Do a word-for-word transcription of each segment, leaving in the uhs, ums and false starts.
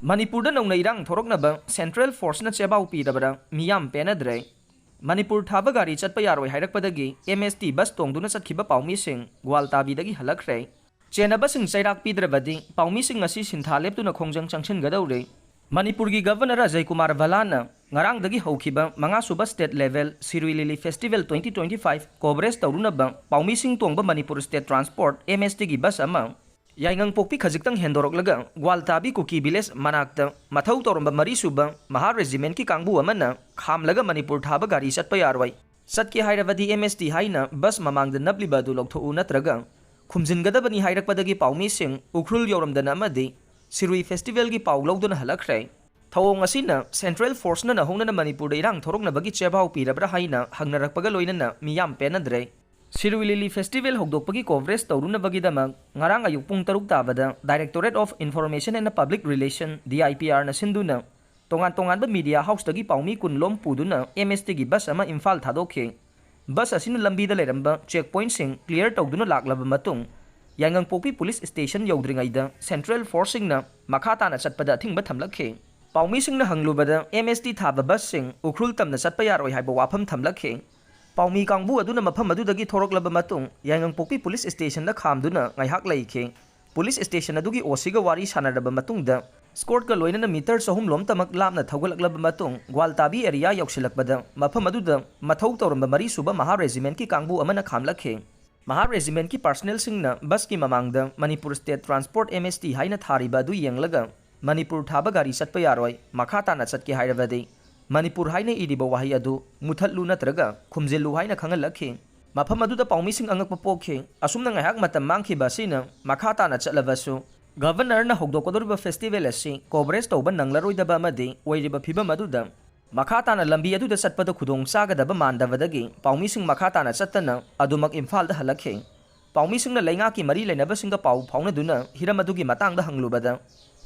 ꯃꯅꯤꯄꯨꯔꯗ ꯅꯧꯅ ꯏꯔꯥꯡ ꯊꯣꯔꯛꯅꯕ ꯁꯦꯟꯇ꯭ꯔꯦꯜ ꯐꯣꯔꯁꯅ ꯆꯦꯕꯥꯎ ꯄꯤꯔꯕ꯭ꯔꯥ? ꯃꯤꯌꯥꯝ ꯄꯦꯟꯅꯗ꯭ꯔꯦ꯫ ꯃꯅꯤꯄꯨꯔ ꯊꯥꯕ ꯒꯥꯔꯤ ꯆꯠꯄ ꯌꯥꯔꯣꯏ ꯍꯥꯏꯔꯛꯄꯗꯒꯤ ꯑꯦꯝ ꯑꯦꯁ ꯇꯤ ꯕꯁ ꯇꯣꯡꯗꯨꯅ ꯆꯠꯈꯤꯕ ꯄꯥꯎꯃꯤꯁꯤꯡ ꯒ꯭ꯋꯥꯜꯇꯥꯕꯤꯗꯒꯤ ꯍꯜꯂꯛꯈ꯭ꯔꯦ꯫ ꯆꯦꯟꯅꯕꯁꯤꯡ ꯆꯩꯔꯥꯛ ꯄꯤꯗ꯭ꯔꯕꯗꯤ ꯄꯥꯎꯃꯤꯁꯤꯡ ꯑꯁꯤ ꯁꯤꯟꯊꯥ ꯂꯦꯞꯇꯨꯅ ꯈꯣꯡꯖꯪ ꯆꯪꯁꯤꯟꯒꯗꯧꯔꯦ꯫ ꯃꯅꯤꯄꯨꯔꯒꯤ ꯒꯚꯔꯅꯔ ꯑꯖꯌ ꯀꯨꯃꯥꯔ ꯚꯂꯥꯅ ꯉꯔꯥꯡꯗꯒꯤ ꯍꯧꯈꯤꯕ ꯃꯉꯥꯁꯨꯕ state level Shirui lily festival twenty twenty five coverage ꯇꯧꯔꯨꯅꯕ ꯄꯥꯎꯃꯤꯁꯤꯡ ꯇꯣꯡꯕ Manipur state transport, M S ꯇꯤꯒꯤ ꯕꯁ ꯑꯃ ꯌꯥꯏꯉꯪꯄꯣꯛꯄꯤ ꯈꯖꯤꯛꯇꯪ ꯍꯦꯟꯗꯣꯔꯛꯂꯒ ꯒ꯭ꯋꯥꯜꯇꯥꯕꯤ ꯀꯨꯀꯤ ꯚꯤꯂꯦꯖ ꯃꯅꯥꯛꯇ ꯃꯊꯧ ꯇꯧꯔꯝꯕ ꯃꯔꯤꯁꯨꯕ ꯃꯍꯥ ꯔꯦꯖꯤꯃꯦꯟꯠꯀꯤ ꯀꯥꯡꯕꯨ ꯑꯃꯅ ꯈꯥꯝꯂꯒ ꯃꯅꯤꯄꯨꯔ ꯊꯥꯕ ꯒꯥꯔꯤ ꯆꯠꯄ ꯌꯥꯔꯣꯏ, ꯆꯠꯀꯦ ꯍꯥꯏꯔꯕꯗꯤ ꯑꯦꯝ ꯑꯦꯁ ꯇꯤ ꯍꯥꯏꯅ ꯕꯁ ꯃꯃꯥꯡꯗ ꯅꯞꯂꯤꯕ ꯑꯗꯨ ꯂꯧꯊꯣꯛꯎ ꯅꯠꯇ꯭ꯔꯒ ꯈꯨꯝꯖꯤꯟꯒꯗꯕꯅꯤ ꯍꯥꯏꯔꯛꯄꯗꯒꯤ ꯄꯥꯎꯃꯤꯁꯤꯡ ꯎꯈ꯭ꯔꯨꯜ ꯌꯧꯔꯝꯗꯅ ꯑꯃꯗꯤ ꯁꯤꯔꯨꯏ ꯐꯦꯁꯇꯤꯚꯦꯜꯒꯤ ꯄꯥꯎ ꯂꯧꯗꯨꯅ ꯍꯜꯂꯛꯈ꯭ꯔꯦ꯫ ꯊꯧꯑꯣꯡ ꯑꯁꯤꯅ ꯁꯦꯟꯇ꯭ꯔꯦꯜ ꯐꯣꯔꯁꯅ ꯅꯧꯍꯧꯅꯅ ꯃꯅꯤꯄꯨꯔꯗ ꯏꯔꯥꯡ ꯊꯣꯔꯛꯅꯕꯒꯤ ꯆꯦꯕꯥꯎ ꯄꯤꯔꯕ꯭ꯔꯥ ꯍꯥꯏꯅ ꯍꯪꯅꯔꯛꯄꯒ ꯂꯣꯏꯅꯅ ꯃꯤꯌꯥꯝ ꯄꯦꯟꯅꯗ꯭ꯔꯦ꯫ ꯁꯤꯔꯨꯏ ꯂꯤꯂꯤ ꯐꯦꯁꯇꯤꯚꯦꯜ ꯍꯧꯗꯣꯛꯄꯒꯤ ꯀꯣꯚꯔꯦꯖ ꯇꯧꯔꯨꯅꯕꯒꯤꯗꯃꯛ ꯉꯔꯥꯡ ꯑꯌꯨꯛ ꯄꯨꯡ ꯇꯔꯨꯛ ꯇꯥꯕꯗ Directorate of Information and Public Relation, D I P ꯑꯥꯔꯅ ꯁꯤꯟꯗꯨꯅ ꯇꯣꯉꯥꯟ ꯇꯣꯉꯥꯟꯕ ꯃꯤꯗꯤꯌꯥ ꯍꯥꯎꯁꯇꯒꯤ ꯄꯥꯎꯃꯤ ꯀꯨꯟ ꯂꯣꯝ ꯄꯨꯗꯨꯅ ꯑꯦꯝ ꯑꯦꯁ ꯇꯤꯒꯤ ꯕꯁ ꯑꯃ ꯏꯝꯐꯥꯜ ꯊꯥꯗꯣꯛꯈꯤ꯫ ꯕꯁ ꯑꯁꯤꯅ ꯂꯝꯕꯤꯗ ꯂꯩꯔꯝꯕ ꯆꯦꯛ ꯄꯣꯏꯟꯠꯁꯤꯡ ꯀ꯭ꯂꯤꯌꯔ ꯇꯧꯗꯨꯅ ꯂꯥꯛꯂꯕ ꯃꯇꯨꯡ, ꯌꯥꯏꯉꯪꯄꯣꯛꯄꯤ ꯄꯨꯂꯤꯁ ꯁ꯭ꯇꯦꯁꯟ ꯌꯧꯗ꯭ꯔꯤꯉꯩꯗ ꯁꯦꯟꯇ꯭ꯔꯦꯜ ꯐꯣꯔꯁꯁꯤꯡꯅ ꯃꯈꯥ ꯇꯥꯅ ꯆꯠꯄꯗ ꯑꯊꯤꯡꯕ ꯊꯝꯂꯛꯈꯤ꯫ ꯄꯥꯎꯃꯤꯁꯤꯡꯅ ꯍꯪꯂꯨꯕꯗ ꯑꯦꯝ ꯑꯦꯁ ꯇꯤ ꯊꯥꯕ ꯕꯁꯁꯤꯡ ꯎꯈ꯭ꯔꯨꯜ ꯇꯝꯅ ꯆꯠꯄ ꯌꯥꯔꯣꯏ ꯍꯥꯏꯕ ꯋꯥꯐꯝ ꯊꯝꯂꯛꯈꯤ꯫ ꯄꯥꯎꯃꯤ ꯀꯥꯡꯕꯨ ꯑꯗꯨꯅ ꯃꯐꯝ ꯑꯗꯨꯗꯒꯤ ꯊꯣꯔꯛꯂꯕ ꯃꯇꯨꯡ ꯌꯥꯏꯉꯪꯄꯣꯛꯄꯤ ꯄꯨꯂꯤꯁ ꯁ꯭ꯇꯦꯁꯟꯗ ꯈꯥꯝꯗꯨꯅ ꯉꯥꯏꯍꯥꯛ ꯂꯩꯈꯤ꯫ ꯄꯨꯂꯤꯁ ꯁ꯭ꯇꯦꯁꯟ ꯑꯗꯨꯒꯤ ꯑꯣ ꯁꯤꯒ ꯋꯥꯔꯤ ꯁꯥꯟꯅꯔꯕ ꯃꯇꯨꯡꯗ ꯁ꯭ꯀꯣꯔꯠꯀ ꯂꯣꯏꯅꯅ ꯃꯤꯇꯔ ꯆꯍꯨꯝ ꯂꯣꯝꯇꯃꯛ ꯂꯥꯞꯅ ꯊꯧꯒꯠꯂꯛꯂꯕ ꯃꯇꯨꯡ ꯒ꯭ꯋꯥꯜꯇꯥꯕꯤ ꯑꯦꯔꯤꯌꯥ ꯌꯧꯁꯤꯜꯂꯛꯄꯗ ꯃꯐꯝ ꯑꯗꯨꯗ ꯃꯊꯧ ꯇꯧꯔꯝꯕ ꯃꯔꯤꯁꯨꯕ ꯃꯍꯥ ꯔꯦꯖꯤꯃꯦꯟꯠꯀꯤ ꯀꯥꯡꯕꯨ ꯑꯃꯅ ꯈꯥꯝꯂꯛꯈꯤ꯫ ꯃꯍꯥ ꯔꯦꯖꯤꯃꯦꯟꯠꯀꯤ ꯄꯥꯔꯁꯅꯦꯜꯁꯤꯡꯅ ꯕꯁꯀꯤ ꯃꯃꯥꯡꯗ ꯃꯅꯤꯄꯨꯔ ꯁ꯭ꯇꯦꯠ ꯇ꯭ꯔꯥꯟꯁꯄꯣꯔꯠ, ꯑꯦꯝ ꯑꯦꯁ ꯇꯤ ꯍꯥꯏꯅ ꯊꯥꯔꯤꯕ ꯑꯗꯨ ꯌꯦꯡꯂꯒ ꯃꯅꯤꯄꯨꯔ ꯊꯥꯕ ꯒꯥꯔꯤ ꯆꯠꯄ ꯌꯥꯔꯣꯏ, ꯃꯈꯥ ꯇꯥꯅ ꯆꯠꯀꯦ ꯍꯥꯏꯔꯕꯗꯤ ꯃꯅꯤꯄꯨꯔ ꯍꯥꯏꯅ ꯏꯔꯤꯕ ꯋꯥꯍꯩ ꯑꯗꯨ ꯃꯨꯊꯠꯂꯨ ꯅꯠꯇ꯭ꯔꯒ ꯈꯨꯝꯖꯤꯜꯂꯨ ꯍꯥꯏꯅ ꯈꯪꯍꯜꯂꯛꯈꯤ꯫ ꯃꯐꯝ ꯑꯗꯨꯗ ꯄꯥꯎꯃꯤꯁꯤꯡ ꯑꯉꯛꯄ ꯄꯣꯛꯈꯤ꯫ ꯑꯁꯨꯝꯅ ꯉꯥꯏꯍꯥꯛ ꯃꯇꯝ ꯃꯥꯡꯈꯤꯕ ꯑꯁꯤꯅ ꯃꯈꯥ ꯇꯥꯅ ꯆꯠꯂꯕꯁꯨ ꯒꯚꯔꯅꯔꯅ ꯍꯧꯗꯣꯛꯀꯗꯧꯔꯤꯕ ꯐꯦꯁꯇꯤꯚꯦꯜ ꯑꯁꯤ ꯀꯣꯚꯔꯦꯖ ꯇꯧꯕ ꯅꯪꯂꯔꯣꯏꯗꯕ ꯑꯃꯗꯤ ꯑꯣꯏꯔꯤꯕ ꯐꯤꯚꯝ ꯑꯗꯨꯗ ꯃꯈꯥ ꯇꯥꯅ ꯂꯝꯕꯤ ꯑꯗꯨꯗ ꯆꯠꯄꯗ ꯈꯨꯗꯣꯡ ꯆꯥꯒꯗꯕ ꯃꯥꯟꯗꯕꯗꯒꯤ ꯄꯥꯎꯃꯤꯁꯤꯡ ꯃꯈꯥ ꯇꯥꯅ ꯆꯠꯇꯅ ꯑꯗꯨꯃꯛ ꯏꯝꯐꯥꯜꯗ ꯍꯜꯂꯛꯈꯤ꯫ ꯄꯥꯎꯃꯤꯁꯤꯡꯅ ꯂꯩꯉꯥꯛꯀꯤ ꯃꯔꯤ ꯂꯩꯅꯕꯁꯤꯡꯒ ꯄꯥꯎ ꯐꯥꯎꯅꯗꯨꯅ ꯍꯤꯔꯝ ꯑꯗꯨꯒꯤ ꯃꯇꯥꯡꯗ ꯍꯪꯂꯨꯕꯗ,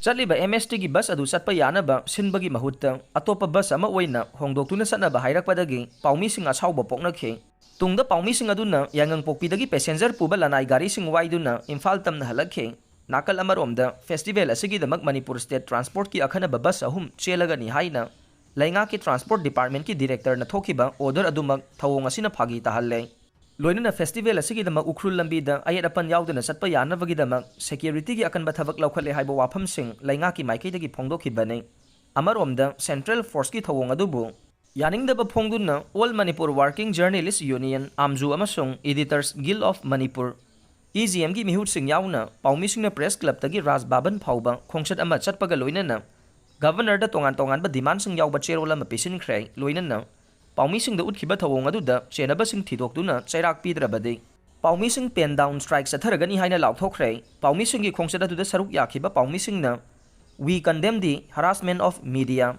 ꯆꯠꯂꯤꯕ ꯑꯦꯝ ꯑꯦꯁ ꯇꯤꯒꯤ ꯕꯁ ꯑꯗꯨ ꯆꯠꯄ ꯌꯥꯅꯕ ꯁꯤꯟꯕꯒꯤ ꯃꯍꯨꯠꯇ ꯑꯇꯣꯞꯄ ꯕꯁ ꯑꯃ ꯑꯣꯏꯅ ꯍꯣꯡꯗꯣꯛꯇꯨꯅ ꯆꯠꯅꯕ ꯍꯥꯏꯔꯛꯄꯗꯒꯤ ꯄꯥꯎꯃꯤꯁꯤꯡ ꯑꯁꯥꯎꯕ ꯄꯣꯛꯅꯈꯤ꯫ ꯇꯨꯡꯗ ꯄꯥꯎꯃꯤꯁꯤꯡ ꯑꯗꯨꯅ ꯌꯥꯏꯉꯪꯄꯣꯛꯄꯤꯗꯒꯤ ꯄꯦꯁꯦꯟꯖꯔ ꯄꯨꯕ ꯂꯅꯥꯏ ꯒꯥꯔꯤꯁꯤꯡ ꯋꯥꯏꯗꯨꯅ ꯏꯝꯐꯥꯜ ꯇꯝꯅ ꯍꯜꯂꯛꯈꯤ꯫ ꯅꯥꯀꯜ ꯑꯃꯔꯣꯝꯗ, ꯐꯦꯁꯇꯤꯚꯦꯜ ꯑꯁꯤꯒꯤꯗꯃꯛ ꯃꯅꯤꯄꯨꯔ ꯁ꯭ꯇꯦꯠ ꯇ꯭ꯔꯥꯟꯁꯄꯣꯔꯠꯀꯤ ꯑꯈꯟꯅꯕ ꯕꯁ ꯑꯍꯨꯝ ꯆꯦꯜꯂꯒꯅꯤ ꯍꯥꯏꯅ ꯂꯩꯉꯥꯛꯀꯤ ꯇ꯭ꯔꯥꯟꯁꯄꯣꯔꯠ ꯗꯤꯄꯥꯔꯠꯃꯦꯟꯠꯀꯤ ꯗꯤꯔꯦꯛꯇꯔꯅ ꯊꯣꯛꯈꯤꯕ ꯑꯣꯔꯗꯔ ꯑꯗꯨꯃꯛ ꯊꯧꯑꯣꯡ ꯑꯁꯤꯅ ꯐꯥꯒꯤ ꯇꯥꯍꯜꯂꯦ꯫ ꯂꯣꯏꯅꯅ ꯐꯦꯁꯇꯤꯚꯦꯜ ꯑꯁꯤꯒꯤꯗꯃꯛ ꯎꯈ꯭ꯔꯨꯜ ꯂꯝꯕꯤꯗ ꯑꯌꯦꯠ ꯑꯄꯟ ꯌꯥꯎꯗꯅ ꯆꯠꯄ ꯌꯥꯅꯕꯒꯤꯗꯃꯛ ꯁꯦꯀ꯭ꯌꯨꯔꯤꯇꯤꯒꯤ ꯑꯀꯟꯕ ꯊꯕꯛ ꯂꯧꯈꯠꯂꯦ ꯍꯥꯏꯕ ꯋꯥꯐꯝꯁꯤꯡ ꯂꯩꯉꯥꯛꯀꯤ ꯃꯥꯏꯀꯩꯗꯒꯤ ꯐꯣꯡꯗꯣꯛꯈꯤꯕꯅꯤ꯫ ꯑꯃꯔꯣꯝꯗ, ꯁꯦꯟꯇ꯭ꯔꯦꯜ ꯐꯣꯔꯁꯀꯤ ꯊꯧꯑꯣꯡ ꯑꯗꯨꯕꯨ ꯌꯥꯅꯤꯡꯗꯕ ꯐꯣꯡꯗꯨꯅ All Manipur Working Journalist Union, ꯑꯥꯝꯖꯨ, ꯑꯃꯁꯨꯡ Editors Guild of Manipur, E G ꯑꯦꯝꯒꯤ ꯃꯤꯍꯨꯠꯁꯤꯡ ꯌꯥꯎꯅ ꯄꯥꯎꯃꯤꯁꯤꯡꯅ ꯄ꯭ꯔꯦꯁ ꯀ꯭ꯂꯕꯇꯒꯤ ꯔꯥꯖ ꯚꯕꯟ ꯐꯥꯎꯕ ꯈꯣꯡꯆꯠ ꯑꯃ ꯆꯠꯄꯒ ꯂꯣꯏꯅꯅ ꯒꯚꯔꯅꯔꯗ ꯇꯣꯉꯥꯟ ꯇꯣꯉꯥꯟꯕ ꯗꯤꯃꯥꯟꯁꯤꯡ ꯌꯥꯎꯕ ꯆꯦꯔꯣꯜ ꯑꯃ ꯄꯤꯁꯤꯟꯈ꯭ꯔꯦ꯫ ꯂꯣꯏꯅꯅ ꯄꯥꯎꯃꯤꯁꯤꯡꯗ ꯎꯠꯈꯤꯕ ꯊꯧꯑꯣꯡ ꯑꯗꯨꯗ ꯆꯦꯟꯅꯕꯁꯤꯡ ꯊꯤꯗꯣꯛꯇꯨꯅ ꯆꯩꯔꯥꯛ ꯄꯤꯗ꯭ꯔꯕꯗꯤ ꯄꯥꯎꯃꯤꯁꯤꯡ pen down strike ꯆꯠꯊꯔꯒꯅꯤ ꯍꯥꯏꯅ ꯂꯥꯎꯊꯣꯛꯈ꯭ꯔꯦ꯫ ꯄꯥꯎꯃꯤꯁꯤꯡꯒꯤ ꯈꯣꯡꯆꯠ ꯑꯗꯨꯗ ꯁꯔꯨꯛ ꯌꯥꯈꯤꯕ ꯄꯥꯎꯃꯤꯁꯤꯡꯅ "We condemn the harassment of media,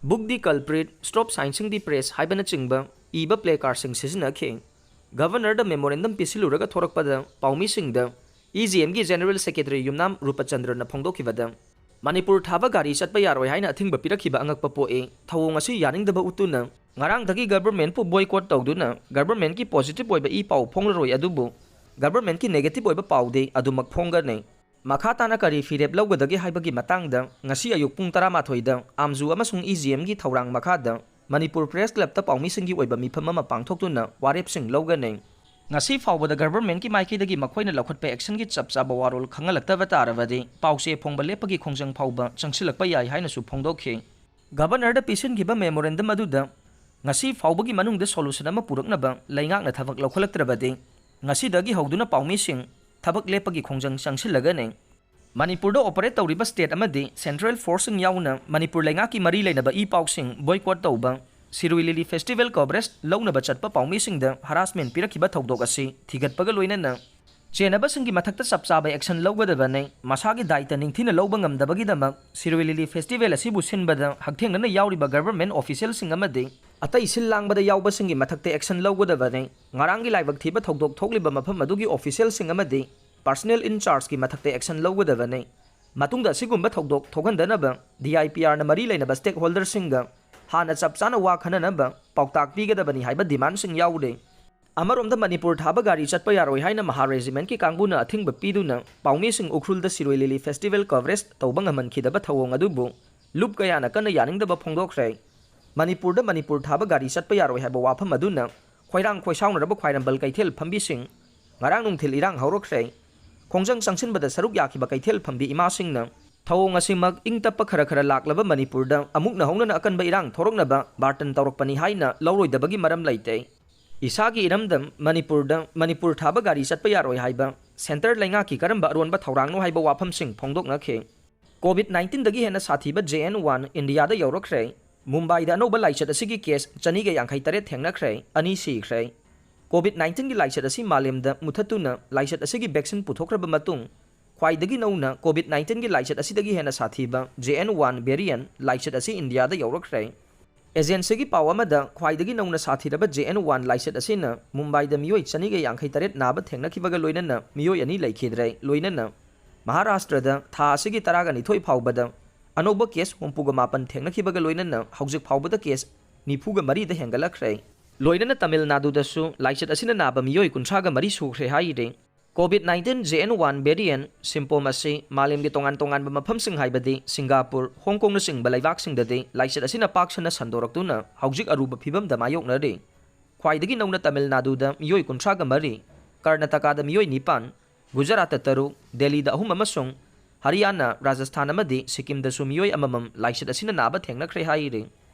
book the culprit, stop silencing the press" ꯍꯥꯏꯕꯅꯆꯤꯡꯕ ꯏꯕ ꯄ꯭ꯂꯦ ꯀꯥꯔꯗꯁꯤꯡ ꯁꯤꯖꯤꯟꯅꯈꯤ꯫ ꯒꯚꯔꯅꯔꯗ ꯃꯦꯃꯣꯔꯦꯟꯗꯝ ꯄꯤꯁꯤꯜꯂꯨꯔꯒ ꯊꯣꯔꯛꯄꯗ ꯄꯥꯎꯃꯤꯁꯤꯡꯗ ꯏ ꯖꯤ ꯑꯦꯝꯒꯤ ꯖꯦꯅꯔꯦꯜ ꯁꯦꯀ꯭ꯔꯦꯇꯔꯤ ꯌꯨꯝꯅꯥꯝ ꯔꯨꯄꯆꯟꯗ꯭ꯔꯅ ꯐꯣꯡꯗꯣꯛꯈꯤꯕꯗ, ꯃꯅꯤꯄꯨꯔ ꯊꯥꯕ ꯒꯥꯔꯤ ꯆꯠꯄ ꯌꯥꯔꯣꯏ ꯍꯥꯏꯅ ꯑꯊꯤꯡꯕ ꯄꯤꯔꯛꯈꯤꯕ ꯑꯉꯛꯄ ꯄꯣꯛꯏ꯫ ꯊꯧꯑꯣꯡ ꯑꯁꯤ ꯌꯥꯅꯤꯡꯗꯕ ꯎꯠꯇꯨꯅ ꯉꯔꯥꯡꯗꯒꯤ ꯒꯚꯔꯅꯃꯦꯟꯠꯄꯨ ꯕꯣꯏꯀꯣꯠ ꯇꯧꯗꯨꯅ ꯒꯚꯔꯅꯃꯦꯟꯠꯀꯤ ꯄꯣꯖꯤꯇꯤꯚ ꯑꯣꯏꯕ ꯏ ꯄꯥꯎ ꯐꯣꯡꯂꯔꯣꯏ ꯑꯗꯨꯕꯨ ꯒꯚꯔꯅꯃꯦꯟꯠꯀꯤ ꯅꯦꯒꯦꯇꯤꯚ ꯑꯣꯏꯕ ꯄꯥꯎꯗꯤ ꯑꯗꯨꯃꯛ ꯐꯣꯡꯒꯅꯤ꯫ ꯃꯈꯥ ꯇꯥꯅ ꯀꯔꯤ ꯐꯤꯔꯦꯞ ꯂꯧꯒꯗꯒꯦ ꯍꯥꯏꯕꯒꯤ ꯃꯇꯥꯡꯗ ꯉꯁꯤ ꯑꯌꯨꯛ ꯄꯨꯡ ꯇꯔꯥꯃꯥꯊꯣꯏꯗ ꯑꯥꯝꯖꯨ ꯑꯃꯁꯨꯡ ꯏ ꯖꯤ ꯑꯦꯝꯒꯤ ꯊꯧꯔꯥꯡ ꯃꯈꯥꯗ ꯃꯅꯤꯄꯨꯔ ꯄ꯭ꯔꯦꯁ ꯀ꯭ꯂꯕꯇ ꯄꯥꯎꯃꯤꯁꯤꯡꯒꯤ ꯑꯣꯏꯕ ꯃꯤꯐꯝ ꯑꯃ ꯄꯥꯡꯊꯣꯛꯇꯨꯅ ꯋꯥꯔꯦꯞꯁꯤꯡ ꯂꯧꯒꯅꯤ꯫ ꯉꯁꯤ ꯐꯥꯎꯕꯗ ꯒꯚꯔꯅꯃꯦꯟꯠꯀꯤ ꯃꯥꯏꯀꯩꯗꯒꯤ ꯃꯈꯣꯏꯅ ꯂꯧꯈꯠꯄ ꯑꯦꯛꯁꯟꯒꯤ ꯆꯞ ꯆꯥꯕ ꯋꯥꯔꯣꯜ ꯈꯪꯍꯜꯂꯛꯇꯕ ꯇꯥꯔꯕꯗꯤ ꯄꯥꯎꯆꯦ ꯐꯣꯡꯕ ꯂꯦꯞꯄꯒꯤ ꯈꯣꯡꯖꯪ ꯐꯥꯎꯕ ꯆꯪꯁꯤꯜꯂꯛꯄ ꯌꯥꯏ ꯍꯥꯏꯅꯁꯨ ꯐꯣꯡꯗꯣꯛꯈꯤ꯫ ꯒꯚꯔꯅꯔꯗ ꯄꯤꯁꯤꯟꯈꯤꯕ ꯃꯦꯃꯣꯔꯦꯟꯗꯝ ꯑꯗꯨꯗ ꯉꯁꯤ ꯐꯥꯎꯕꯒꯤ ꯃꯅꯨꯡꯗ ꯁꯣꯂꯨꯁꯟ ꯑꯃ ꯄꯨꯔꯛꯅꯕ ꯂꯩꯉꯥꯛꯅ ꯊꯕꯛ ꯂꯧꯈꯠꯂꯛꯇ꯭ꯔꯕꯗꯤ ꯉꯁꯤꯗꯒꯤ ꯍꯧꯗꯨꯅ ꯄꯥꯎꯃꯤꯁꯤꯡ ꯊꯕꯛ ꯂꯦꯞꯄꯒꯤ ꯈꯣꯡꯖꯪ ꯆꯪꯁꯤꯜꯂꯒꯅꯤ꯫ ꯃꯅꯤꯄꯨꯔꯗ ꯑꯣꯄꯔꯦꯠ ꯇꯧꯔꯤꯕ ꯁ꯭ꯇꯦꯠ ꯑꯃꯗꯤ ꯁꯦꯟꯇ꯭ꯔꯦꯜ ꯐꯣꯔꯁꯁꯤꯡ ꯌꯥꯎꯅ ꯃꯅꯤꯄꯨꯔ ꯂꯩꯉꯥꯛꯀꯤ ꯃꯔꯤ ꯂꯩꯅꯕ ꯏ ꯄꯥꯎꯁꯤꯡ ꯕꯣꯏꯀꯣꯠ ꯇꯧꯕ, ꯁꯤꯔꯨꯏ ꯂꯤꯂꯤ ꯐꯦꯁꯇꯤꯚꯦꯜ ꯀꯣꯚꯔꯦꯖ ꯂꯧꯅꯕ ꯆꯠꯄ ꯄꯥꯎꯃꯤꯁꯤꯡꯗ ꯍꯔꯥꯁꯃꯦꯟꯠ ꯄꯤꯔꯛꯈꯤꯕ ꯊꯧꯗꯣꯛ ꯑꯁꯤ ꯊꯤꯒꯠꯄꯒ ꯂꯣꯏꯅꯅ ꯆꯦꯟꯅꯕꯁꯤꯡꯒꯤ ꯃꯊꯛꯇ ꯆꯞ ꯆꯥꯕ ꯑꯦꯛꯁꯟ ꯂꯧꯒꯗꯕꯅꯤ꯫ ꯃꯁꯥꯒꯤ ꯗꯥꯏꯇ ꯅꯤꯡꯊꯤꯅ ꯂꯧꯕ ꯉꯝꯗꯕꯒꯤꯗꯃꯛ ꯁꯤꯔꯨꯏ ꯂꯤꯂꯤ ꯐꯦꯁꯇꯤꯚꯦꯜ ꯑꯁꯤꯕꯨ ꯁꯤꯟꯕꯗ ꯍꯛꯊꯦꯡꯅꯅ ꯌꯥꯎꯔꯤꯕ ꯒꯚꯔꯅꯃꯦꯟꯠ ꯑꯣꯐꯤꯁꯤꯌꯦꯜꯁꯤꯡ ꯑꯃꯗꯤ ꯑꯇꯩ ꯁꯤꯜ ꯂꯥꯡꯕꯗ ꯌꯥꯎꯕꯁꯤꯡꯒꯤ ꯃꯊꯛꯇ ꯑꯦꯛꯁꯟ ꯂꯧꯒꯗꯕꯅꯤ꯫ ꯉꯔꯥꯡꯒꯤ ꯂꯥꯏꯕꯛ ꯊꯤꯕ ꯊꯧꯗꯣꯛ ꯊꯣꯛꯂꯤꯕ ꯃꯐꯝ ꯑꯗꯨꯒꯤ ꯑꯣꯐꯤꯁꯤꯌꯦꯜꯁꯤꯡ ꯑꯃꯗꯤ ꯄꯔꯁꯅꯦꯜ ꯏꯟ ꯆꯥꯔꯖꯀꯤ ꯃꯊꯛꯇ ꯑꯦꯛꯁꯟ ꯂꯧꯒꯗꯕꯅꯤ꯫ ꯃꯇꯨꯡꯗ ꯑꯁꯤꯒꯨꯝꯕ ꯊꯧꯗꯣꯛ ꯊꯣꯛꯍꯟꯗꯅꯕ ꯗꯤ ꯑꯥꯏ ꯄꯤ ꯑꯥꯔꯅ ꯃꯔꯤ ꯂꯩꯅꯕ ꯁ꯭ꯇꯦꯛ ꯍꯣꯜꯗꯔꯁꯤꯡꯒ ꯍꯥꯟꯅ ꯆꯞ ꯆꯥꯅ ꯋꯥ ꯈꯟꯅꯅꯕ ꯄꯥꯎꯇꯥꯛ ꯄꯤꯒꯗꯕꯅꯤ ꯍꯥꯏꯕ ꯗꯤꯃꯥꯟꯁꯤꯡ ꯌꯥꯎꯔꯤ꯫ ꯑꯃꯔꯣꯝꯗ ꯃꯅꯤꯄꯨꯔ ꯊꯥꯕ ꯒꯥꯔꯤ ꯆꯠꯄ ꯌꯥꯔꯣꯏ ꯍꯥꯏꯅ ꯃꯍꯥ ꯔꯦꯖꯤꯃꯦꯟꯠꯀꯤ ꯀꯥꯡꯕꯨꯅ ꯑꯊꯤꯡꯕ ꯄꯤꯗꯨꯅ ꯄꯥꯎꯃꯤꯁꯤꯡ ꯎꯈ꯭ꯔꯨꯜꯗ ꯁꯤꯔꯣꯏ ꯂꯤꯂꯤ ꯐꯦꯁꯇꯤꯚꯦꯜ ꯀꯚꯔꯦꯖ ꯇꯧꯕ ꯉꯝꯍꯟꯈꯤꯗꯕ ꯊꯧꯑꯣꯡ ꯑꯗꯨꯕꯨ ꯂꯨꯞ ꯀꯌꯥꯅ ꯀꯟꯅ ꯌꯥꯅꯤꯡꯗꯕ ꯐꯣꯡꯗꯣꯛꯈ꯭ꯔꯦ꯫ ꯃꯅꯤꯄꯨꯔꯗ ꯃꯅꯤꯄꯨꯔ ꯊꯥꯕ ꯒꯥꯔꯤ ꯆꯠꯄ ꯌꯥꯔꯣꯏ ꯍꯥꯏꯕ ꯋꯥꯐꯝ ꯑꯗꯨꯅ ꯈꯣꯏꯔꯥꯡ ꯈꯣꯏꯁꯥꯎꯅꯔꯕ ꯈ꯭ꯋꯥꯏꯔꯝꯕꯟ ꯀꯩꯊꯦꯜ ꯐꯝꯕꯤꯁꯤꯡ ꯉꯔꯥꯡ ꯅꯨꯡꯊꯤꯜ ꯏꯔꯥꯡ ꯍꯧꯔꯛꯈ꯭ꯔꯦ꯫ ꯈꯣꯡꯖꯪ ꯆꯪꯁꯤꯟꯕꯗ ꯁꯔꯨꯛ ꯌꯥꯈꯤꯕ ꯀꯩꯊꯦꯜ ꯐꯝꯕꯤ ꯏꯃꯥꯁꯤꯡꯅ ꯊꯧꯑꯣꯡ ꯑꯁꯤꯃꯛ ꯏꯪ ꯇꯞꯄ ꯈꯔ ꯈꯔ ꯂꯥꯛꯂꯕ ꯃꯅꯤꯄꯨꯔꯗ ꯑꯃꯨꯛ ꯅꯧꯍꯧꯅꯅ ꯑꯀꯟꯕ ꯏꯔꯥꯡ ꯊꯣꯔꯛꯅꯕ ꯕꯥꯔꯇꯟ ꯇꯧꯔꯛꯄꯅꯤ ꯍꯥꯏꯅ ꯂꯧꯔꯣꯏꯗꯕꯒꯤ ꯃꯔꯝ ꯂꯩꯇꯦ꯫ ꯏꯁꯥꯒꯤ ꯏꯔꯝꯗꯝ ꯃꯅꯤꯄꯨꯔꯗ ꯃꯅꯤꯄꯨꯔ ꯊꯥꯕ ꯒꯥꯔꯤ ꯆꯠꯄ ꯌꯥꯔꯣꯏ ꯍꯥꯏꯕ ꯁꯦꯟꯇꯔ ꯂꯩꯉꯥꯛꯀꯤ ꯀꯔꯝꯕ ꯑꯔꯣꯟꯕ ꯊꯧꯔꯥꯡꯅꯣ ꯍꯥꯏꯕ ꯋꯥꯐꯝꯁꯤꯡ ꯐꯣꯡꯗꯣꯛꯅꯈꯤ꯫ ꯀꯣꯚꯤꯗ ꯅꯥꯏꯟꯇꯤꯟꯗꯒꯤ ꯍꯦꯟꯅ ꯁꯥꯊꯤꯕ ꯖꯦ ꯑꯦꯟ ꯋꯥꯟ ꯏꯟꯗꯤꯌꯥꯗ ꯌꯧꯔꯛꯈ꯭ꯔꯦ꯫ ꯃꯨꯝꯕꯥꯏꯗ ꯑꯅꯧꯕ ꯂꯥꯏꯆꯠ ꯑꯁꯤꯒꯤ ꯀꯦꯁ ꯆꯅꯤꯒ ꯌꯥꯡꯈꯩ ꯇꯔꯦꯠ ꯊꯦꯡꯅꯈ꯭ꯔꯦ, ꯑꯅꯤ ꯁꯤꯈ꯭ꯔꯦ꯫ ꯀꯣꯚꯤꯗ ꯅꯥꯏꯟꯇꯤꯟꯒꯤ ꯂꯥꯏꯆꯠ ꯑꯁꯤ ꯃꯥꯂꯦꯝꯗ ꯃꯨꯊꯠꯇꯨꯅ ꯂꯥꯏꯆꯠ ꯑꯁꯤꯒꯤ ꯚꯦꯛꯁꯤꯟ ꯄꯨꯊꯣꯛꯈ꯭ꯔꯕ ꯃꯇꯨꯡ ꯈ꯭ꯋꯥꯏꯗꯒꯤ ꯅꯧꯅ ꯀꯣꯚꯤꯗ ꯅꯥꯏꯟꯇꯤꯟꯒꯤ ꯂꯥꯏꯆꯠ ꯑꯁꯤꯗꯒꯤ ꯍꯦꯟꯅ ꯁꯥꯊꯤꯕ ꯖꯦ ꯑꯦꯟ ꯋꯥꯟ ꯚꯦꯔꯤꯌꯟ ꯂꯥꯏꯆꯠ ꯑꯁꯤ ꯏꯟꯗꯤꯌꯥꯗ ꯌꯧꯔꯛꯈ꯭ꯔꯦ꯫ ꯑꯦꯖꯦꯟꯁꯤꯒꯤ ꯄꯥꯎ ꯑꯃꯗ ꯈ꯭ꯋꯥꯏꯗꯒꯤ ꯅꯧꯅ ꯁꯥꯊꯤꯔꯕ ꯖꯦ ꯑꯦꯟ ꯋꯥꯟ ꯂꯥꯏꯆꯠ ꯑꯁꯤꯅ ꯃꯨꯝꯕꯥꯏꯗ ꯃꯤꯑꯣꯏ ꯆꯅꯤꯒ ꯌꯥꯡꯈꯩ ꯇꯔꯦꯠ ꯅꯥꯕ ꯊꯦꯡꯅꯈꯤꯕꯒ ꯂꯣꯏꯅꯅ ꯃꯤꯑꯣꯏ ꯑꯅꯤ ꯂꯩꯈꯤꯗ꯭ꯔꯦ, ꯂꯣꯏꯅꯅ ꯃꯍꯥꯔꯥꯁꯇ꯭ꯔꯗ ꯊꯥ ꯑꯁꯤꯒꯤ ꯇꯔꯥꯒ ꯅꯤꯊꯣꯏ ꯐꯥꯎꯕꯗ ꯑꯅꯧꯕ ꯀꯦꯁ ꯍꯨꯝꯐꯨꯒ ꯃꯥꯄꯟ ꯊꯦꯡꯅꯈꯤꯕꯒ ꯂꯣꯏꯅꯅ ꯍꯧꯖꯤꯛ ꯐꯥꯎꯕꯗ ꯀꯦꯁ ꯅꯤꯐꯨꯒ ꯃꯔꯤꯗ ꯍꯦꯟꯒꯠꯂꯛꯈ꯭ꯔꯦ꯫ ꯂꯣꯏꯅꯅ ꯇꯥꯃꯤꯜ ꯅꯥꯗꯨꯗꯁꯨ ꯂꯥꯏꯆꯠ ꯑꯁꯤꯅ ꯅꯥꯕ ꯃꯤꯑꯣꯏ ꯀꯨꯟꯊ꯭ꯔꯥꯒ ꯃꯔꯤ ꯁꯨꯈ꯭ꯔꯦ ꯍꯥꯏꯔꯤ꯫ Covid nineteen J N one variant ꯁꯤꯝꯄꯣꯝ ꯑꯁꯤ ꯃꯥꯂꯦꯝꯒꯤ ꯇꯣꯉꯥꯟ ꯇꯣꯉꯥꯟꯕ ꯃꯐꯝꯁꯤꯡ ꯍꯥꯏꯕꯗꯤ ꯁꯤꯡꯒꯥꯄꯨꯔ, ꯍꯣꯡ ꯀꯣꯡꯅꯆꯤꯡꯕ ꯂꯩꯕꯥꯛꯁꯤꯡꯗꯗꯤ ꯂꯥꯏꯆꯠ ꯑꯁꯤꯅ ꯄꯥꯛ ꯁꯟꯅ ꯁꯟꯗꯣꯔꯛꯇꯨꯅ ꯍꯧꯖꯤꯛ ꯑꯔꯨꯕ ꯐꯤꯕꯝꯗ ꯃꯥꯌꯣꯛꯅꯔꯤ꯫ ꯈ꯭ꯋꯥꯏꯗꯒꯤ ꯅꯧꯅ ꯇꯥꯃꯤꯜ ꯅꯥꯗꯨꯗ ꯃꯤꯑꯣꯏ ꯀꯨꯟꯊ꯭ꯔꯥꯒ ꯃꯔꯤ, ꯀꯔꯅꯥꯇꯀꯥꯗ ꯃꯤꯑꯣꯏ ꯅꯤꯄꯥꯟ, ꯒꯨꯖꯔꯥꯠꯇ ꯇꯔꯨꯛ, ꯗꯦꯜꯂꯤꯗ ꯑꯍꯨꯝ ꯑꯃꯁꯨꯡ ꯍꯔꯤꯌꯥꯅꯥ, ꯔꯥꯖꯁꯊꯥꯟ ꯑꯃꯗꯤ ꯁꯤꯛꯀꯤꯝꯗꯁꯨ ꯃꯤꯑꯣꯏ ꯑꯃꯃꯝ ꯂꯥꯏꯆꯠ ꯑꯁꯤꯅ ꯅꯥꯕ ꯊꯦꯡꯅꯈ꯭ꯔꯦ ꯍꯥꯏꯔꯤ꯫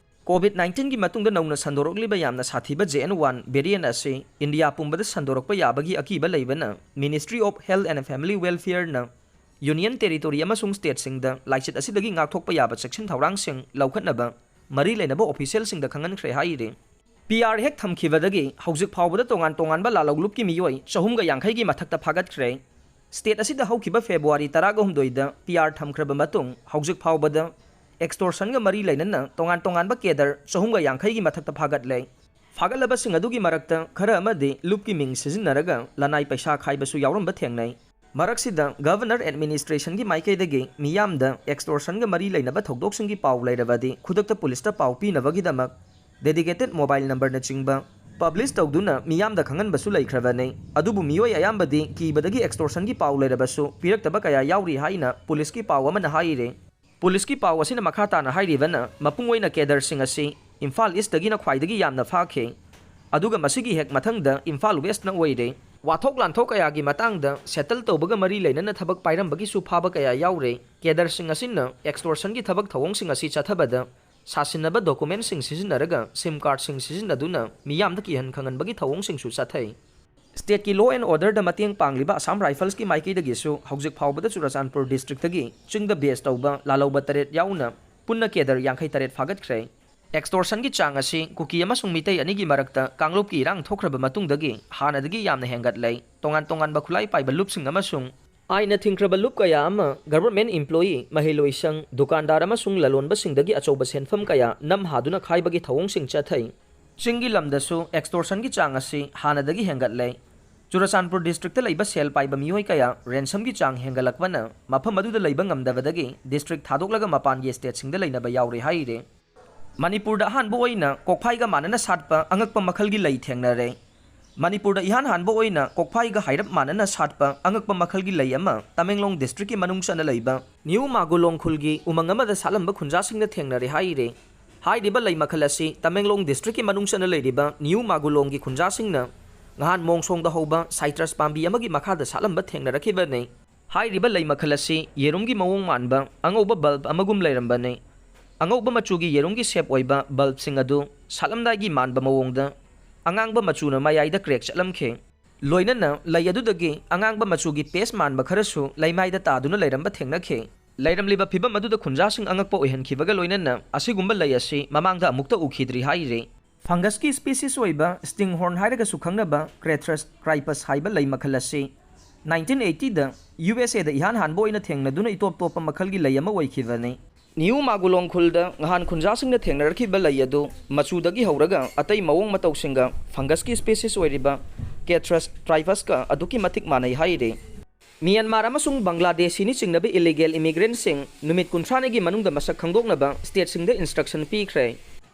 ꯀꯣꯚꯤꯗ ꯅꯥꯏꯟꯇꯤꯟꯒꯤ ꯃꯇꯨꯡꯗ ꯅꯧꯅ ꯁꯟꯗꯣꯔꯛꯂꯤꯕ ꯌꯥꯝꯅ ꯁꯥꯊꯤꯕ ꯖꯦ ꯑꯦꯟ ꯋꯥꯟ ꯚꯦꯔꯤꯌꯟ ꯑꯁꯤ ꯏꯟꯗꯤꯌꯥ ꯄꯨꯝꯕꯗ ꯁꯟꯗꯣꯔꯛꯄ ꯌꯥꯕꯒꯤ ꯑꯀꯤꯕ ꯂꯩꯕꯅ Ministry of Health and Family Welfareꯅ ꯌꯨꯅꯤꯌꯟ ꯇꯦꯔꯤꯇꯣꯔꯤ ꯑꯃꯁꯨꯡ ꯁ꯭ꯇꯦꯠꯁꯤꯡꯗ ꯂꯥꯏꯆꯠ ꯑꯁꯤꯗꯒꯤ ꯉꯥꯛꯊꯣꯛꯄ ꯌꯥꯕ ꯆꯦꯛꯁꯤꯟ ꯊꯧꯔꯥꯡꯁꯤꯡ ꯂꯧꯈꯠꯅꯕ ꯃꯔꯤ ꯂꯩꯅꯕ ꯑꯣꯐꯤꯁꯤꯌꯦꯜꯁꯤꯡꯗ ꯈꯪꯍꯟꯈ꯭ꯔꯦ ꯍꯥꯏꯔꯤ꯫ ꯄꯤ ꯑꯥꯔ ꯍꯦꯛ ꯊꯝꯈꯤꯕꯗꯒꯤ ꯍꯧꯖꯤꯛ ꯐꯥꯎꯕꯗ ꯇꯣꯉꯥꯟ ꯇꯣꯉꯥꯟꯕ ꯂꯥꯂꯧꯂꯨꯞꯀꯤ ꯃꯤꯑꯣꯏ ꯆꯍꯨꯝꯒ ꯌꯥꯡꯈꯩꯒꯤ ꯃꯊꯛꯇ ꯐꯥꯒꯠꯈ꯭ꯔꯦ꯫ ꯁ꯭ꯇꯦꯠ ꯑꯁꯤꯗ ꯍꯧꯈꯤꯕ ꯐꯦꯕ꯭ꯔꯨꯋꯥꯔꯤ ꯇꯔꯥꯒ ꯍꯨꯝꯗꯣꯏꯗ ꯄꯤ ꯑꯥꯔ ꯊꯝꯈ꯭ꯔꯕ ꯃꯇꯨꯡ ꯍꯧꯖꯤꯛ ꯐꯥꯎꯕꯗ ꯑꯦꯛꯁꯇꯣꯔꯁꯟꯒ ꯃꯔꯤ ꯂꯩꯅꯅ ꯇꯣꯉꯥꯟ ꯇꯣꯉꯥꯟꯕ ꯀꯦꯗꯔ ꯆꯍꯨꯝꯒ ꯌꯥꯡꯈꯩꯒꯤ ꯃꯊꯛꯇ ꯐꯥꯒꯠꯂꯦ꯫ ꯐꯥꯒꯠꯂꯕꯁꯤꯡ ꯑꯗꯨꯒꯤ ꯃꯔꯛꯇ ꯈꯔ ꯑꯃꯗꯤ ꯂꯨꯞꯀꯤ ꯃꯤꯡ ꯁꯤꯖꯤꯟꯅꯔꯒ ꯂꯅꯥꯏ ꯄꯩꯁꯥ ꯈꯥꯏꯕꯁꯨ ꯌꯥꯎꯔꯝꯕ ꯊꯦꯡꯅꯩ꯫ ꯃꯔꯛꯁꯤꯗ ꯒꯚꯔꯅꯔ ꯑꯦꯗꯃꯤꯅꯤꯁꯇ꯭ꯔꯦꯁꯟꯒꯤ ꯃꯥꯏꯀꯩꯗꯒꯤ ꯃꯤꯌꯥꯝꯗ ꯑꯦꯛꯁꯇꯣꯔꯁꯟꯒ ꯃꯔꯤ ꯂꯩꯅꯕ ꯊꯧꯗꯣꯛꯁꯤꯡꯒꯤ ꯄꯥꯎ ꯂꯩꯔꯕꯗꯤ ꯈꯨꯗꯛꯇ ꯄꯨꯂꯤꯁꯇ ꯄꯥꯎ ꯄꯤꯅꯕꯒꯤꯗꯃꯛ dedicated mobile numberꯅꯆꯤꯡꯕ ꯄꯕ꯭ꯂꯤꯁ ꯇꯧꯗꯨꯅ ꯃꯤꯌꯥꯝꯗ ꯈꯪꯍꯟꯕꯁꯨ ꯂꯩꯈ꯭ꯔꯕꯅꯤ꯫ ꯑꯗꯨꯕꯨ ꯃꯤꯑꯣꯏ ꯑꯌꯥꯝꯕꯗꯤ ꯀꯤꯕꯗꯒꯤ ꯑꯦꯛꯁꯇꯣꯔꯁꯟꯒꯤ ꯄꯥꯎ ꯂꯩꯔꯕꯁꯨ ꯄꯤꯔꯛꯇꯕ ꯀꯌꯥ ꯌꯥꯎꯔꯤ ꯍꯥꯏꯅ ꯄꯨꯂꯤꯁꯀꯤ ꯄꯥꯎ ꯑꯃꯅ ꯍꯥꯏꯔꯤ꯫ ꯄꯨꯂꯤꯁꯀꯤ ꯄꯥꯎ ꯑꯁꯤꯅ ꯃꯈꯥ ꯇꯥꯅ ꯍꯥꯏꯔꯤꯕꯅ, ꯃꯄꯨꯡ ꯑꯣꯏꯅ ꯀꯦꯗꯔꯁꯤꯡ ꯑꯁꯤ ꯏꯝꯐꯥꯜ ꯏꯁꯇꯒꯤꯅ ꯈ꯭ꯋꯥꯏꯗꯒꯤ ꯌꯥꯝꯅ ꯐꯥꯈꯤ, ꯑꯗꯨꯒ ꯃꯁꯤꯒꯤ ꯍꯦꯛ ꯃꯊꯪꯗ ꯏꯝꯐꯥꯜ ꯋꯦꯁ꯭ꯠꯅ ꯑꯣꯏꯔꯦ꯫ ꯋꯥꯊꯣꯛ ꯂꯥꯟꯊꯣꯛ ꯀꯌꯥꯒꯤ ꯃꯇꯥꯡꯗ ꯁꯦꯇꯜ ꯇꯧꯕꯒ ꯃꯔꯤ ꯂꯩꯅꯅ ꯊꯕꯛ ꯄꯥꯏꯔꯝꯕꯒꯤꯁꯨ ꯐꯥꯕ ꯀꯌꯥ ꯌꯥꯎꯔꯦ꯫ ꯀꯦꯗꯔꯁꯤꯡ ꯑꯁꯤꯅ ꯑꯦꯛꯁꯇꯣꯔꯁꯟꯒꯤ ꯊꯕꯛ ꯊꯧꯑꯣꯡꯁꯤꯡ ꯑꯁꯤ ꯆꯠꯊꯕꯗ ꯁꯥꯁꯤꯟꯅꯕ ꯗꯣꯀꯨꯃꯦꯟꯠꯁꯤꯡ ꯁꯤꯖꯤꯟꯅꯔꯒ ꯁꯤꯝ ꯀꯥꯔꯗꯁꯤꯡ ꯁꯤꯖꯤꯟꯅꯗꯨꯅ ꯃꯤꯌꯥꯝꯗ ꯀꯤꯍꯟ ꯈꯪꯍꯟꯕꯒꯤ ꯊꯧꯑꯣꯡꯁꯤꯡꯁꯨ ꯆꯠꯊꯩ꯫ ꯁ꯭ꯇꯦꯠꯀꯤ ꯂꯣ ꯑꯦꯟ ꯑꯣꯔꯗꯔꯗ ꯃꯇꯦꯡ ꯄꯥꯡꯂꯤꯕ ꯑꯁꯥꯝ ꯔꯥꯏꯐꯜꯁꯀꯤ ꯃꯥꯏꯀꯩꯗꯒꯤꯁꯨ ꯍꯧꯖꯤꯛ ꯐꯥꯎꯕꯗ ꯆꯨꯔꯆꯥꯟꯄꯨꯔ ꯗꯤꯁꯇ꯭ꯔꯤꯛꯇꯒꯤ ꯆꯤꯡꯗ ꯕꯦꯖ ꯇꯧꯕ ꯂꯥꯜꯍꯧꯕ ꯇꯔꯦꯠ ꯌꯥꯎꯅ ꯄꯨꯟꯅ ꯀꯦꯗꯔ ꯌꯥꯡꯈꯩ ꯇꯔꯦꯠ ꯐꯥꯒꯠꯈ꯭ꯔꯦ꯫ ꯑꯦꯛꯁꯇꯣꯔꯁꯟꯒꯤ ꯆꯥꯡ ꯑꯁꯤ ꯀꯨꯀꯤ ꯑꯃꯁꯨꯡ ꯃꯤꯇꯩ ꯑꯅꯤꯒꯤ ꯃꯔꯛꯇ ꯀꯥꯡꯂꯨꯞꯀꯤ ꯏꯔꯥꯡ ꯊꯣꯛꯈ꯭ꯔꯕ ꯃꯇꯨꯡꯗꯒꯤ ꯍꯥꯟꯅꯗꯒꯤ ꯌꯥꯝꯅ ꯍꯦꯟꯒꯠꯂꯦ꯫ ꯇꯣꯉꯥꯟ ꯇꯣꯉꯥꯟꯕ ꯈꯨꯠꯂꯥꯏ ꯄꯥꯏꯕ ꯂꯨꯞꯁꯤꯡ ꯑꯃꯁꯨꯡ ꯑꯥꯏꯟꯅ ꯊꯤꯡꯈ꯭ꯔꯕ ꯂꯨꯞ ꯀꯌꯥ ꯑꯃ ꯒꯚꯔꯟꯃꯦꯟꯠ ꯏꯝꯄ꯭ꯂꯣꯌꯤ, ꯃꯍꯩꯂꯣꯏꯁꯪ, ꯗꯨꯀꯥꯟꯗꯥꯔ ꯑꯃꯁꯨꯡ ꯂꯂꯣꯟꯕꯁꯤꯡꯗꯒꯤ ꯑꯆꯧꯕ ꯁꯦꯟꯐꯝ ꯀꯌꯥ ꯅꯝ ꯍꯥꯗꯨꯅ ꯈꯥꯏꯕꯒꯤ ꯊꯧꯑꯣꯡꯁꯤꯡ ꯆꯠꯊꯩ꯫ ꯆꯤꯡꯒꯤ ꯂꯝꯗꯁꯨ ꯑꯦꯛꯁꯇꯣꯔꯁꯟꯒꯤ ꯆꯥꯡ ꯑꯁꯤ ꯍꯥꯟꯅꯗꯒꯤ ꯍꯦꯟꯒꯠꯂꯦ꯫ ꯆꯨꯔꯆꯥꯟꯄꯨꯔ ꯗꯤꯁꯇ꯭ꯔꯤꯛꯇ ꯂꯩꯕ ꯁꯦꯜ ꯄꯥꯏꯕ ꯃꯤꯑꯣꯏ ꯀꯌꯥ ꯔꯦꯟꯁꯝꯒꯤ ꯆꯥꯡ ꯍꯦꯟꯒꯠꯂꯛꯄꯅ ꯃꯐꯝ ꯑꯗꯨꯗ ꯂꯩꯕ ꯉꯝꯗꯕꯗꯒꯤ ꯗꯤꯁꯇ꯭ꯔꯤꯛ ꯊꯥꯗꯣꯛꯂꯒ ꯃꯄꯥꯟꯒꯤ ꯁ꯭ꯇꯦꯠꯁꯤꯡꯗ ꯂꯩꯅꯕ ꯌꯥꯎꯔꯦ ꯍꯥꯏꯔꯦ꯫ ꯃꯅꯤꯄꯨꯔꯗ ꯑꯍꯥꯟꯕ ꯑꯣꯏꯅ ꯀꯣꯛꯐꯥꯏꯒ ꯃꯥꯟꯅꯅ ꯁꯥꯠꯄ ꯑꯉꯛꯄ ꯃꯈꯜꯒꯤ ꯂꯩ ꯊꯦꯡꯅꯔꯦ꯫ ꯃꯅꯤꯄꯨꯔꯗ ꯏꯍꯥꯟ ꯍꯥꯟꯕ ꯑꯣꯏꯅ ꯀꯣꯛꯐꯥꯏꯒ ꯍꯥꯏꯔꯞ ꯃꯥꯟꯅꯅ ꯁꯥꯠꯄ ꯑꯉꯛꯄ ꯃꯈꯜꯒꯤ ꯂꯩ ꯑꯃ ꯇꯃꯦꯡꯂꯣꯡ ꯗꯤꯁꯇ꯭ꯔꯤꯛꯀꯤ ꯃꯅꯨꯡ ꯆꯟꯅ ꯂꯩꯕ ꯅ꯭ꯌꯨ ꯃꯥꯒꯨꯂꯣꯡ ꯈꯨꯜꯒꯤ ꯎꯃꯪ ꯑꯃꯗ ꯁꯥꯠꯂꯝꯕ ꯈꯨꯟꯖꯥꯁꯤꯡꯅ ꯊꯦꯡꯅꯔꯦ ꯍꯥꯏꯔꯦ꯫ ꯍꯥꯏꯔꯤꯕ ꯂꯩ ꯃꯈꯜ ꯑꯁꯤ ꯇꯃꯦꯡꯂꯣꯡ ꯗꯤꯁꯇ꯭ꯔꯤꯛꯀꯤ ꯃꯅꯨꯡ ꯆꯟꯅ ꯂꯩꯔꯤꯕ ꯅ꯭ꯌꯨ ꯃꯥꯒꯨꯂꯣꯡꯒꯤ ꯈꯨꯟꯖꯥꯁꯤꯡꯅ ꯉꯍꯥꯟ ꯃꯣꯡꯁꯣꯡꯗ ꯍꯧꯕ ꯁꯥꯏꯇ꯭ꯔꯁ ꯄꯥꯝꯕꯤ ꯑꯃꯒꯤ ꯃꯈꯥꯗ ꯁꯥꯠꯂꯝꯕ ꯊꯦꯡꯅꯔꯛꯈꯤꯕꯅꯤ꯫ ꯍꯥꯏꯔꯤꯕ ꯂꯩ ꯃꯈꯜ ꯑꯁꯤ ꯌꯦꯔꯨꯝꯒꯤ ꯃꯑꯣꯡ ꯃꯥꯟꯕ ꯑꯉꯧꯕ ꯕꯜꯕ ꯑꯃꯒꯨꯝ ꯂꯩꯔꯝꯕꯅꯤ꯫ ꯑꯉꯧꯕ ꯃꯆꯨꯒꯤ ꯌꯦꯔꯨꯝꯒꯤ ꯁꯦꯞ ꯑꯣꯏꯕ ꯕꯜꯕꯁꯤꯡ ꯑꯗꯨ ꯁꯥꯠꯂꯝꯗꯥꯏꯒꯤ ꯃꯥꯟꯕ ꯃꯑꯣꯡꯗ ꯑꯉꯥꯡꯕ ꯃꯆꯨꯅ ꯃꯌꯥꯏꯗ ꯀ꯭ꯔꯦꯛ ꯆꯠꯂꯝꯈꯤ꯫ ꯂꯣꯏꯅꯅ ꯂꯩ ꯑꯗꯨꯗꯒꯤ ꯑꯉꯥꯡꯕ ꯃꯆꯨꯒꯤ ꯄꯦꯁ ꯃꯥꯟꯕ ꯈꯔꯁꯨ ꯂꯩꯃꯥꯏꯗ ꯇꯥꯗꯨꯅ ꯂꯩꯔꯝꯕ ꯊꯦꯡꯅꯈꯤ꯫ ꯂꯩꯔꯝꯂꯤꯕ ꯐꯤꯚꯝ ꯑꯗꯨꯗ ꯈꯨꯟꯖꯥꯁꯤꯡ ꯑꯉꯛꯄ ꯑꯣꯏꯍꯟꯈꯤꯕꯒ ꯂꯣꯏꯅꯅ ꯑꯁꯤꯒꯨꯝꯕ ꯂꯩ ꯑꯁꯤ ꯃꯃꯥꯡꯗ ꯑꯃꯨꯛꯇ ꯎꯈꯤꯗ꯭ꯔꯤ ꯍꯥꯏꯔꯤ꯫ ꯐꯪꯒꯁꯀꯤ ꯁ꯭ꯄꯤꯁꯤꯁ ꯑꯣꯏꯕ ꯁ꯭ꯇꯤꯡꯍꯣꯔꯟ ꯍꯥꯏꯔꯒꯁꯨ ꯈꯪꯅꯕ ꯀ꯭ꯔꯦꯊ꯭ꯔꯁ ꯀ꯭ꯔꯥꯏꯄꯁ ꯍꯥꯏꯕ ꯂꯩ ꯃꯈꯜ ꯑꯁꯤ ꯅꯥꯏꯟꯇꯤꯟ ꯑꯩꯠꯇꯤꯗ ꯌꯨ ꯑꯦꯁ ꯑꯦꯗ ꯏꯍꯥꯟ ꯍꯥꯟꯕ ꯑꯣꯏꯅ ꯊꯦꯡꯅꯗꯨꯅ ꯏꯇꯣꯞ ꯇꯣꯞꯄ ꯃꯈꯜꯒꯤ ꯂꯩ ꯑꯃ ꯑꯣꯏꯈꯤꯕꯅꯤ꯫ ꯅ꯭ꯌꯨ ꯃꯥꯒꯨꯂꯣꯡ ꯈꯨꯜꯗ ꯉꯍꯥꯟ ꯈꯨꯟꯖꯥꯁꯤꯡꯅ ꯊꯦꯡꯅꯔꯛꯈꯤꯕ ꯂꯩ ꯑꯗꯨ ꯃꯆꯨꯗꯒꯤ ꯍꯧꯔꯒ ꯑꯇꯩ ꯃꯑꯣꯡ ꯃꯇꯧꯁꯤꯡꯒ ꯐꯪꯒꯁꯀꯤ ꯁ꯭ꯄꯤꯁꯤꯁ ꯑꯣꯏꯔꯤꯕ ꯀꯦꯊ꯭ꯔꯁ ꯇ꯭ꯔꯥꯏꯐꯁꯀ ꯑꯗꯨꯛꯀꯤ ꯃꯇꯤꯛ ꯃꯥꯟꯅꯩ ꯍꯥꯏꯔꯤ꯫ ꯃ꯭ꯌꯥꯟꯃꯥꯔ ꯑꯃꯁꯨꯡ ꯕꯪꯒ꯭ꯂꯥꯗꯦꯁꯤꯅꯤ ꯆꯤꯡꯅꯕ ꯏꯂꯤꯒꯦꯜ ꯏꯃꯤꯒ꯭ꯔꯦꯟꯠꯁꯤꯡ ꯅꯨꯃꯤꯠ ꯀꯨꯟꯊ꯭ꯔꯥꯅꯤꯒꯤ ꯃꯅꯨꯡꯗ ꯃꯁꯛ ꯈꯪꯗꯣꯛꯅꯕ ꯁ꯭ꯇꯦꯠꯁꯤꯡꯗ ꯏꯟꯁꯇ꯭ꯔꯛꯁꯟ ꯄꯤꯈ꯭ꯔꯦ꯫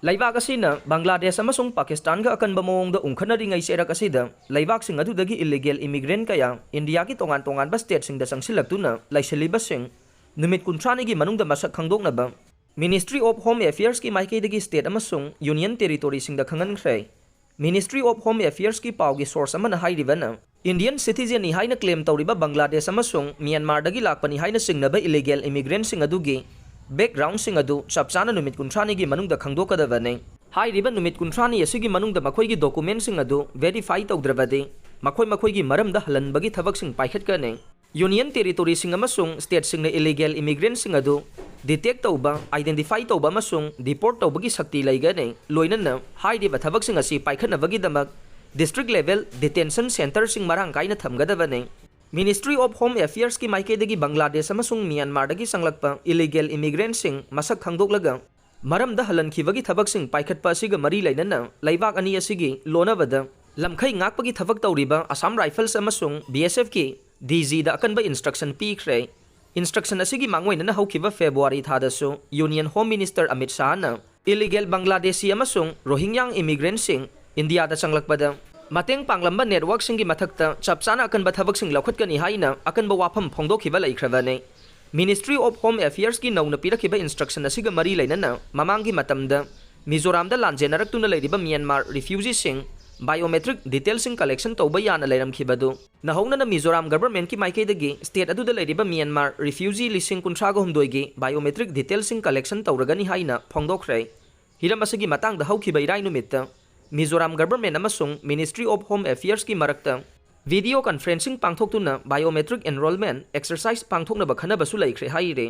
ꯂꯩꯕꯥꯛ ꯑꯁꯤꯅ ꯕꯪꯒ꯭ꯂꯥꯗꯦꯁ ꯑꯃꯁꯨꯡ ꯄꯥꯀꯤꯁꯇꯥꯟꯒ ꯑꯀꯟꯕ ꯃꯑꯣꯡꯗ ꯎꯪꯈꯠꯅꯔꯤꯉꯩ ꯆꯩꯔꯛ ꯑꯁꯤꯗ ꯂꯩꯕꯥꯛꯁꯤꯡ ꯑꯗꯨꯗꯒꯤ ꯏꯂꯤꯒꯦꯜ ꯏꯃꯤꯒ꯭ꯔꯦꯟ ꯀꯌꯥ ꯏꯟꯗꯤꯌꯥꯒꯤ ꯇꯣꯉꯥꯟ ꯇꯣꯉꯥꯟꯕ ꯁ꯭ꯇꯦꯠꯁꯤꯡꯗ ꯆꯪꯁꯤꯜꯂꯛꯇꯨꯅ ꯂꯩꯁꯤꯜꯂꯤꯕꯁꯤꯡ ꯅꯨꯃꯤꯠ ꯀꯨꯟꯊ꯭ꯔꯥꯅꯤꯒꯤ ꯃꯅꯨꯡꯗ ꯃꯁꯛ ꯈꯪꯗꯣꯛꯅꯕ Ministry of Home Affairsꯀꯤ ꯃꯥꯏꯀꯩꯗꯒꯤ ꯁ꯭ꯇꯦꯠ ꯑꯃꯁꯨꯡ ꯌꯨꯅꯤꯌꯟ ꯇꯦꯔꯤꯇꯣꯔꯤꯁꯤꯡꯗ ꯈꯪꯍꯟꯈ꯭ꯔꯦ꯫ Ministry of Home Affairsꯀꯤ ꯄꯥꯎꯒꯤ ꯁꯣꯔꯁ ꯑꯃꯅ ꯍꯥꯏꯔꯤꯕꯅ, ꯏꯟꯗꯤꯌꯟ ꯁꯤꯇꯤꯖꯦꯟꯅꯤ ꯍꯥꯏꯅ ꯀ꯭ꯂꯦꯝ ꯇꯧꯔꯤꯕ ꯕꯪꯒ꯭ꯂꯥꯗꯦꯁ ꯑꯃꯁꯨꯡ ꯃ꯭ꯌꯥꯟꯃꯥꯔꯗꯒꯤ ꯂꯥꯛꯄꯅꯤ ꯍꯥꯏꯅ ꯆꯤꯡꯅꯕ ꯏꯂꯤꯒꯦꯜ ꯏꯃꯤꯒ꯭ꯔꯦꯟꯁꯤꯡ ꯑꯗꯨꯒꯤ ꯕꯦꯛꯒ꯭ꯔꯥꯎꯟꯁꯤꯡ ꯑꯗꯨ ꯆꯞ ꯆꯥꯅ ꯅꯨꯃꯤꯠ ꯀꯨꯟꯊ꯭ꯔꯥꯅꯤꯒꯤ ꯃꯅꯨꯡꯗ ꯈꯪꯗꯣꯛꯀꯗꯕꯅꯤ꯫ ꯍꯥꯏꯔꯤꯕ ꯅꯨꯃꯤꯠ ꯀꯨꯟꯊ꯭ꯔꯥꯅꯤ ꯑꯁꯤꯒꯤ ꯃꯅꯨꯡꯗ ꯃꯈꯣꯏꯒꯤ ꯗꯣꯀꯨꯃꯦꯟꯁꯤꯡ ꯑꯗꯨ ꯚꯦꯔꯤꯐꯥꯏ ꯇꯧꯗ꯭ꯔꯕꯗꯤ ꯃꯈꯣꯏ ꯃꯈꯣꯏꯒꯤ ꯃꯔꯝꯗ ꯍꯜꯍꯟꯕꯒꯤ ꯊꯕꯛꯁꯤꯡ ꯄꯥꯏꯈꯠꯀꯅꯤ꯫ ꯌꯨꯅꯤꯌꯟ ꯇꯦꯔꯤꯇꯣꯔꯤꯁꯤꯡ ꯑꯃꯁꯨꯡ ꯁ꯭ꯇꯦꯠꯁꯤꯡꯅ ꯏꯂꯤꯒꯦꯜ ꯏꯃꯤꯒ꯭ꯔꯦꯟꯁꯤꯡ ꯑꯗꯨ ꯗꯤꯇꯦꯛ ꯇꯧꯕ, ꯑꯥꯏꯗꯦꯟꯇꯤꯐꯥꯏ ꯇꯧꯕ ꯑꯃꯁꯨꯡ ꯗꯤꯄꯣꯔꯠ ꯇꯧꯕꯒꯤ ꯁꯛꯇꯤ ꯂꯩꯒꯅꯤ꯫ ꯂꯣꯏꯅꯅ ꯍꯥꯏꯔꯤꯕ ꯊꯕꯛꯁꯤꯡ ꯑꯁꯤ ꯄꯥꯏꯈꯠꯅꯕꯒꯤꯗꯃꯛ district level detention centreꯁꯤꯡ ꯃꯔꯥꯡ ꯀꯥꯏꯅ ꯊꯝꯒꯗꯕꯅꯤ꯫ Ministry of Home Affairsꯀꯤ ꯃꯥꯏꯀꯩꯗꯒꯤ ꯕꯪꯒ꯭ꯂꯥꯗꯦꯁ ꯑꯃꯁꯨꯡ ꯃ꯭ꯌꯥꯟꯃꯥꯔꯗꯒꯤ ꯆꯪꯂꯛꯄ ꯏꯂꯤꯒꯦꯜ ꯏꯃꯤꯒ꯭ꯔꯦꯟꯁꯤꯡ ꯃꯁꯛ ꯈꯪꯗꯣꯛꯂꯒ ꯃꯔꯝꯗ ꯍꯜꯍꯟꯈꯤꯕꯒꯤ ꯊꯕꯛꯁꯤꯡ ꯄꯥꯏꯈꯠꯄ ꯑꯁꯤꯒ ꯃꯔꯤ ꯂꯩꯅꯅ ꯂꯩꯕꯥꯛ ꯑꯅꯤ ꯑꯁꯤꯒꯤ ꯂꯣꯟꯅꯕꯗ ꯂꯝꯈꯩ ꯉꯥꯛꯄꯒꯤ ꯊꯕꯛ ꯇꯧꯔꯤꯕ Assam Rifles ꯑꯃꯁꯨꯡ BSFꯀꯤ DGꯗ ꯑꯀꯟꯕ instruction ꯄꯤꯈ꯭ꯔꯦ꯫ Instruction ꯑꯁꯤꯒꯤ ꯃꯥꯡꯑꯣꯏꯅꯅ ꯍꯧꯈꯤꯕ ꯐꯦꯕ꯭ꯔꯨꯋꯥꯔꯤ ꯊꯥꯗꯁꯨ Union Home Minister ꯑꯃꯤꯠ ꯁꯥꯍꯅ illegal ꯕꯪꯒ꯭ꯂꯥꯗꯦꯁꯤ ꯑꯃꯁꯨꯡ ꯔꯣꯍꯤꯡꯒ꯭ꯌꯥꯡ ꯏꯃꯤꯒ꯭ꯔꯦꯟꯁꯤꯡ ꯏꯟꯗꯤꯌꯥꯗ ꯆꯪꯂꯛꯄꯗ ꯃꯇꯦꯡ ꯄꯥꯡꯂꯝꯕ ꯅꯦꯠꯋꯥꯔꯛꯁꯤꯡꯒꯤ ꯃꯊꯛꯇ ꯆꯞ ꯆꯥꯅ ꯑꯀꯟꯕ ꯊꯕꯛꯁꯤꯡ ꯂꯧꯈꯠꯀꯅꯤ ꯍꯥꯏꯅ ꯑꯀꯟꯕ ꯋꯥꯐꯝ ꯐꯣꯡꯗꯣꯛꯈꯤꯕ ꯂꯩꯈ꯭ꯔꯕꯅꯤ꯫ Ministry of Home Affairsꯀꯤ ꯅꯧꯅ ꯄꯤꯔꯛꯈꯤꯕ instruction ꯑꯁꯤꯒ ꯃꯔꯤ ꯂꯩꯅꯅ ꯃꯃꯥꯡꯒꯤ ꯃꯇꯝꯗ ꯃꯤꯖꯣꯔꯥꯝꯗ ꯂꯥꯟꯖꯦꯟꯅꯔꯛꯇꯨꯅ ꯂꯩꯔꯤꯕ ꯃ꯭ꯌꯥꯟꯃꯥꯔ refugeeꯁꯤꯡ biometric detailꯁꯤꯡ collection ꯇꯧꯕ ꯌꯥꯅ ꯂꯩꯔꯝꯈꯤꯕꯗꯨ ꯅꯧꯍꯧꯅꯅ ꯃꯤꯖꯣꯔꯥꯝ governmentꯀꯤ ꯃꯥꯏꯀꯩꯗꯒꯤ state ꯑꯗꯨꯗ ꯂꯩꯔꯤꯕ ꯃ꯭ꯌꯥꯟꯃꯥꯔ refugee ꯂꯤꯁꯤꯡ ꯀꯨꯟꯊ꯭ꯔꯥꯒ ꯍꯨꯝꯗꯣꯏꯒꯤ biometric detailꯁꯤꯡ collection ꯇꯧꯔꯒꯅꯤ ꯍꯥꯏꯅ ꯐꯣꯡꯗꯣꯛꯈ꯭ꯔꯦ꯫ ꯍꯤꯔꯝ ꯑꯁꯤꯒꯤ ꯃꯇꯥꯡꯗ ꯍꯧꯈꯤꯕ ꯏꯔꯥꯏ ꯅꯨꯃꯤꯠꯇ ꯃꯤꯖꯣꯔꯥꯝ government ꯑꯃꯁꯨꯡ Ministry of Home Affairsꯀꯤ ꯃꯔꯛꯇ video conferencing ꯄꯥꯡꯊꯣꯛꯇꯨꯅ biometric enrollment exercise ꯄꯥꯡꯊꯣꯛꯅꯕ ꯈꯟꯅꯕꯁꯨ ꯂꯩꯈ꯭ꯔꯦ ꯍꯥꯏꯔꯦ꯫